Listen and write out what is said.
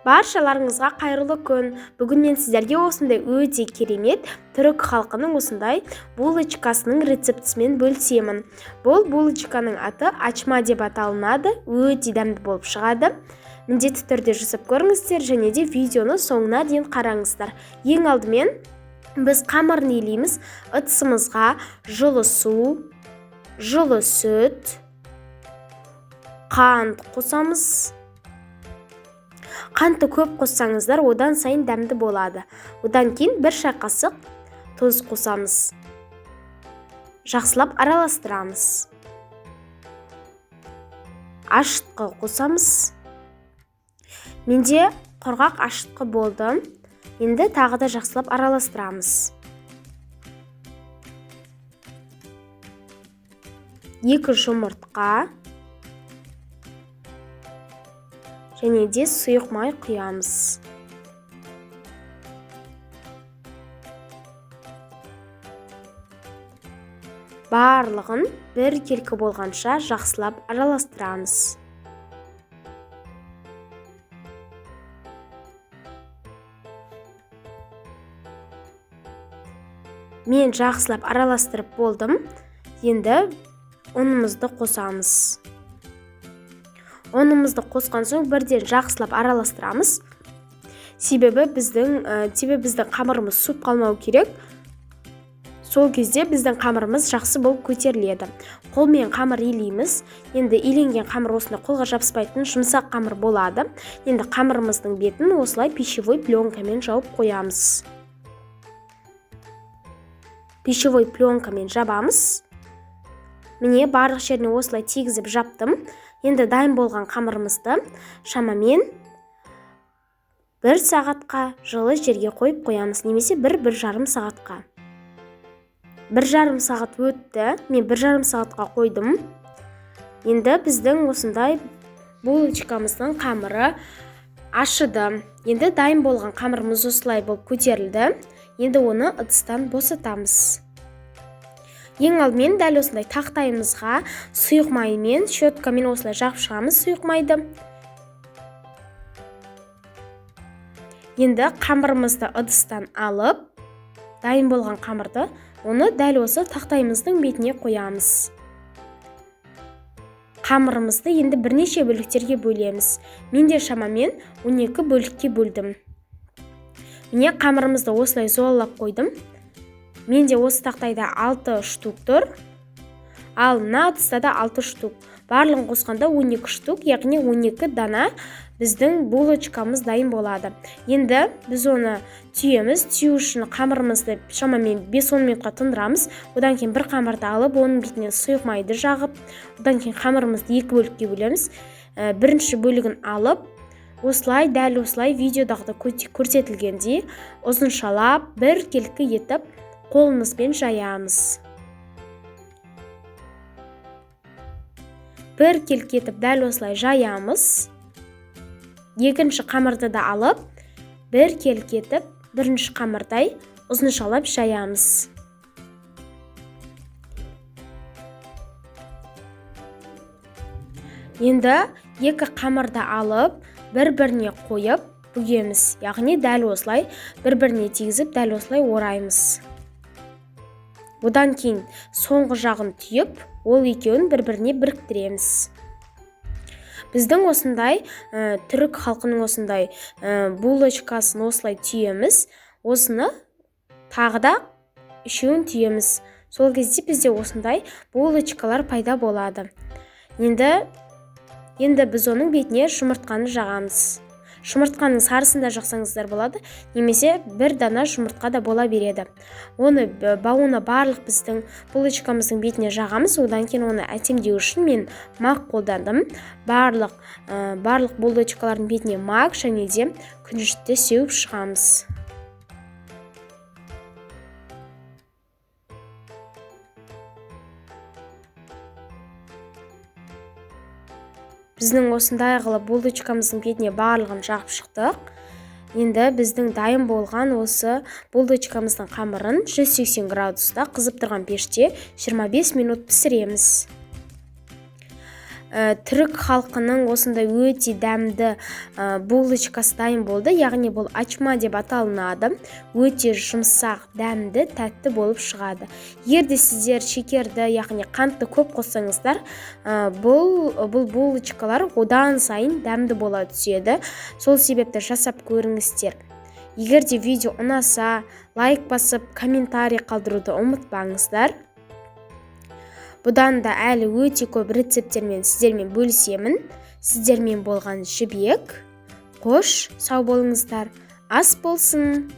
Баршаларыңызға қайырлы күн. Бүгін мен сіздерге осындай өте керемет түрік халқының осындай булочкасының рецептісімен бөлісемін. Бұл булочканың аты ачма деп аталынады. Өте дәмді болып шығады. Міндетті түрде жасап көріңіздер және де видеоны соңына дейін қараңыздар. Ең алдымен біз қамырын илейміз. Ыдысымызға жылы су, жылы сүт, қант қосамыз. Қантты көп қоссаңыздар, одан сайын дәмді болады. Одан кейін бір шай қасық тұз қосамыз. Жақсылап араластырамыз. Ашытқы қосамыз. Менде құрғақ ашытқы болды. Енді тағы да жақсылап араластырамыз. 2 жұмыртқа және де сұйық май құямыз. Барлығын біркелкі болғанша жақсылап араластырамыз. Мен жақсылап араластырып болдым. Енді ұнымызды қосамыз. Ұнымызды қосқан соң бірден жақсылап араластырамыз. Себебі біздің қамырымыз суып қалмау керек. Сол кезде біздің қамырымыз жақсы болып көтеріледі. Қолмен қамыр илейміз. Енді иленген қамыр осындай қолға жабыспайтын жұмсақ қамыр болады. Енді қамырымыздың бетін осылай пищевой пленкамен жауып қоямыз. Пищевой пленкамен жабамыз. Міне барлық жеріне осылай тигізіп жаптым. Енді дайын болған қамырымызды шамамен 1 сағатқа жылы жерге қойып қоямыз, немесе бір жарым сағатқа. 1,5 сағат өтті, мен 1,5 сағатқа қойдым. Енді біздің осындай булочкамыздың қамыры ашыды. Енді дайын болған қамырымыз осылай болып көтерілді. Енді оны ыдыстан босатамыз. Ең алдымен дәл осындай тақтайымызға сұйық маймен, щеткамен осылай жағып шығамыз сұйық майды. Енді қамырымызды ыдыстан алып, дайын болған қамырды оны дәл осы тақтайымыздың бетіне қоямыз. Қамырымызды енді бірнеше бөліктерге бөлеміз. Мен де шамамен 12 бөлікке бөлдім. Міне қамырымызды осылай зуалап қойдым. Менде осы тақтайда 6 штук тұр. Ал мына ыдыста да 6 штук. Барлығын қосқанда 12 штук, яғни 12 дана біздің булочкамыз дайын болады. Енді біз оны түйеміз. Түю үшін қамырымызды шамамен 5-10 минутқа тындырамыз. Одан кейін бір қамырды алып, оның бетіне сұйық майды жағып, одан кейін қамырымызды 2 бөлікке бөлеміз. Бірінші бөлігін алып, осылай, дәл осылай видеодағыда көрсетілгендей ұзыншалап біркелкі етіп қолымызбен жаямыз. Біркелкі етіп дәл осылай жаямыз. Екінші қамырды да алып, біркелкі етіп бірінші қамырдай ұзыншалап жаямыз. Енді екі қамырды алып, бір-біріне қойып бүгеміз. Яғни дәл осылай бір-біріне тигізіп, дәл осылай ораймыз. Одан кейін соңғы жағын түйіп, ол екеуін бір-біріне біріктіреміз. Біздің осындай, түрік халқының осындай, булочкасын осылай түйеміз. Осыны тағы да үшеуін түйеміз. Сол кезде бізде осындай булочкалар пайда болады. Енді біз оның бетіне жұмыртқаны жағамыз. Жұмыртқаның сарысын да жақсаңыздар болады, немесе бір дана жұмыртқа да бола береді. Оны барлық біздің булочкамыздың бетіне жағамыз. Одан кейін оны әсемдеу үшін мен мак қолдандым. Барлық булочкалардың бетіне мак және де күнжітті сеуіп шығамыз. Біздің осындай қылып булочкамыздың бетіне барлығын жағып шықтық. Енді біздің дайын болған осы булочкамыздың қамырын 180 градуста қызып тұрған пеште 25 минут пісіреміз. Түрік халқының осындай өте дәмді булочкасы дайын болды, яғни бұл ачма деп аталынады. Өте жұмсақ, дәмді, тәтті болып шығады. Егер де сіздер шекерді, яғни қантты көп қоссаңыздар, бұл булочкалар одан сайын дәмді бола түседі. Сол себепті жасап көріңіздер. Егер де видео ұнаса, лайк басып, комментарий қалдыруды ұмытпаңыздар. Бұдан да әлі өте көп рецепттермен сіздермен бөлісемін. Сіздермен болған Жібек. Қош, сау болыңыздар, ас болсын.